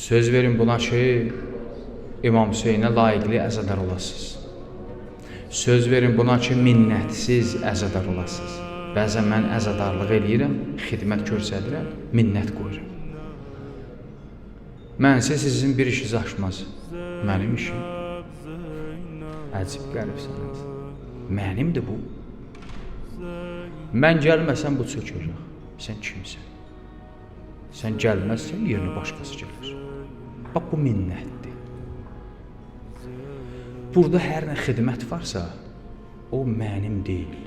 Söz verin buna ki, İmam Hüseynə layiqli əzadar olasınız. Söz verin buna ki, minnətsiz əzadar olasınız. Bəzən mən əzadarlıq eləyirəm, xidmət göstərirəm, minnət qoyuram. Mənsə sizin bir işiniz aşmaz. Mənim işim. Əcib qərib sənət. Mənimdir bu. Mən gəlməsəm bu çökəcək. Sən kimsən? Sən gəlməzsən, yerinə başqası gəlir. Bax, bu minnətdir. Burada hər nə xidmət varsa, o mənim deyil.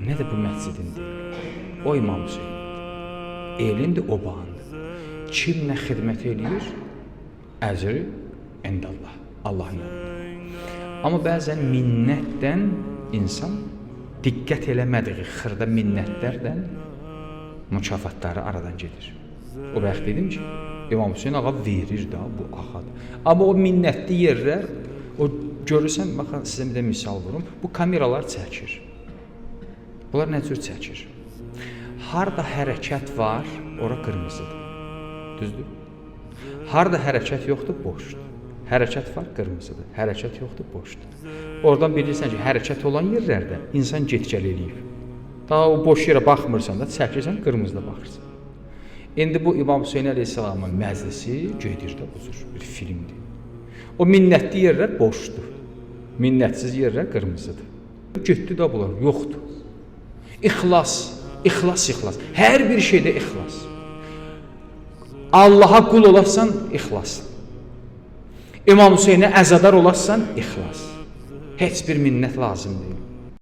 Nə də bu məscidin deyil. O İmam Hüseyndir. Elindir, obandır. Kim nə xidmət eləyir, əcri indallah, Allahın yanında. Amma bəzən minnətdən insan diqqət eləmədiyi xırda minnətlərdən mükafatları aradan gedir. O vaxt dedim ki, İmam Hüseyn ağa verir də, bu ağadır. Amma o minnətli yerlər, o görürsən, baxın sizə bir də misal vurum, bu kameralar çəkir. Bunlar nə cür çəkir? Harda hərəkət var, ora qırmızıdır. Düzdür? Harda hərəkət yoxdur, boşdur. Hərəkət var, qırmızıdır. Hərəkət yoxdur, boşdur. Oradan bilirsən ki, hərəkət olan yerlərdə insan get-gəl eləyib. Daha o boş yerə baxmırsan da, çəkirsən, qırmızıda baxırsan. İndi bu İmam Hüseyn əleyhissalamın məclisi gedir də bu cür bir filmdir. O minnətli yerlər boşdur. Minnətsiz yerlər qırmızıdır. Getdi də bunlar, yoxdur. İxlas, ixlas, ixlas. Hər bir şeydə ixlas. Allaha qul olasan, ixlas. İmam Hüseynə əzadar olasan, ixlas. Heç bir minnət lazım deyil.